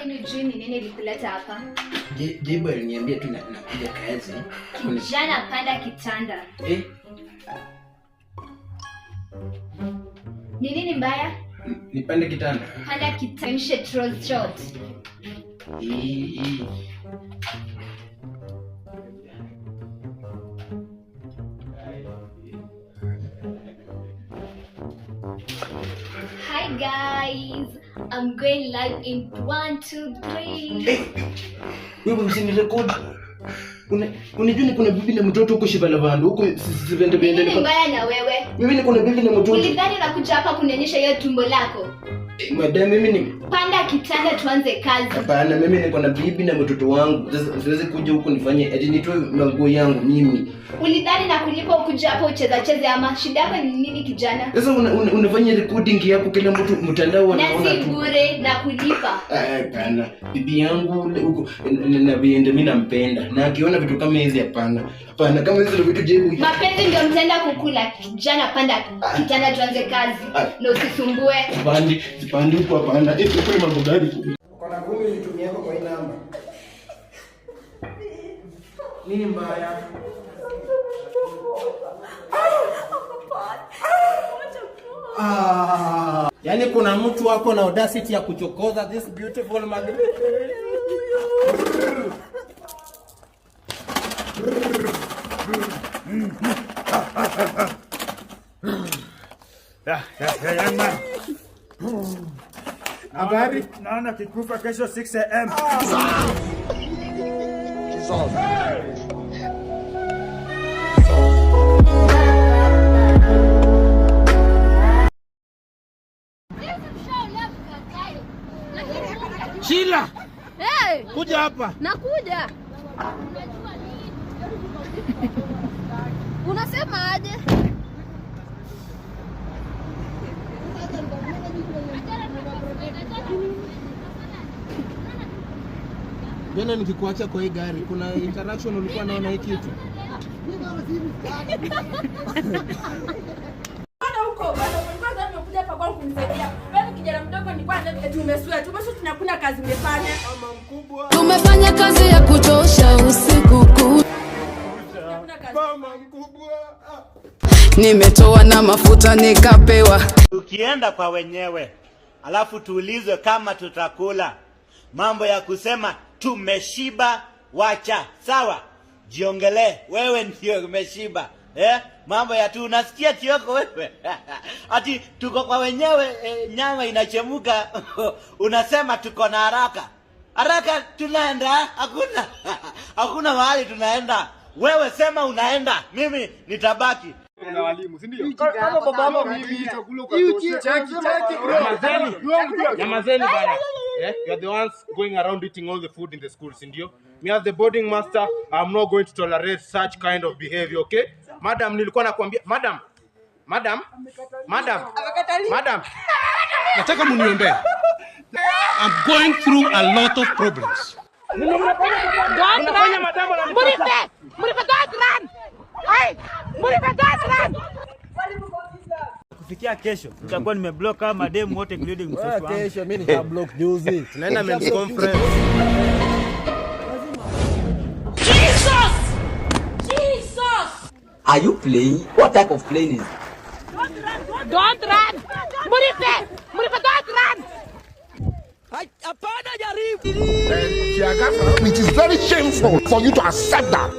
Lakini hujui ni nini ilikuleta hapa. Jibu aliniambia tu nakuja kazi. Kijana, panda kitanda. Eh? Ni nini mbaya? Nipande kitanda. Panda kitanda. Troll shot. Hi guys, I'm going live in 1 2 3. Wewe usinirekodi. Unajua niko na bibi na mtoto huko Shivalavandu huko sivende vende. Nini mbaya na wewe? Mimi niko na bibi na mtoto. Ulidhani nakuja hapa kunionyesha hiyo tumbo lako? Madam, mimi ni Panda kitanda tuanze kazi. Hapana, mimi niko na bibi na mtoto wangu. Sasa siwezi kuja huku nifanye eti nitoe manguo yangu mimi. Ulidhani na kulipa ukuja hapa ucheza cheze ama shida yako ni nini kijana? Sasa unafanya recording yako kila mtu mtandao Na wanaona si tu. bure na kulipa. Hapana. Bibi yangu huko na biende mimi nampenda. Na akiona vitu kama hizi hapana. Hapana, kama hizi ndio vitu jebu. Mapenzi ndio mtaenda kukula. Kijana, panda kitanda tuanze kazi. Na usisumbue. Sipandi, sipandi huko hapana. Eh, huko ni mambo gani? Uko na 10 nitumie yako kwa hii namba. Nini mbaya? Yaani kuna mtu wako na audacity ya kuchokoza this beautiful magnet. Yeah, young man. Habari? Naona kikufa kesho 6 am. Sheila, Hey, kuja hapa. nakuja. Unasema aje? Jana nikikuacha kwa hii gari, kuna interaction ulikuwa naona hii kitu. Bwana huko bwana, ulikuwa unadhani umekuja hapa kwangu kunisaidia. Wewe kijana mdogo, nilikuwa nadhani eti umesweat. Umesweat na hakuna kazi umefanya. Tumefanya kazi ya kuchosha usiku kucha. Hakuna kazi. Mama mkubwa. Nimetoa na mafuta nikapewa. Tukienda kwa wenyewe alafu tuulizwe kama tutakula, mambo ya kusema tumeshiba, wacha sawa, jiongelee wewe ndio umeshiba eh? Mambo ya tu unasikia Kioko wewe ati tuko kwa wenyewe nyama inachemuka unasema tuko na haraka haraka, tunaenda hakuna hakuna mahali tunaenda. Wewe sema unaenda, mimi nitabaki. Nyamazeni bana. Eh, you are the ones going around eating all the food in the schools, ndio? Me as the boarding master, I'm not going to tolerate such kind of behavior, okay? Madam, nilikuwa nakwambia, madam. Madam. Madam. Madam. Nataka muniombee. I'm going through a lot of problems. Unafanya madam ananipata. Kufikia kesho nitakuwa nimeblock kama mademu wote including mtoto wangu. Kesho mimi nitablock juzi. Tunaenda men's conference. Are you playing? What type of plane is Don't run. Murife, Murife, don't run. It is very shameful for you to accept that.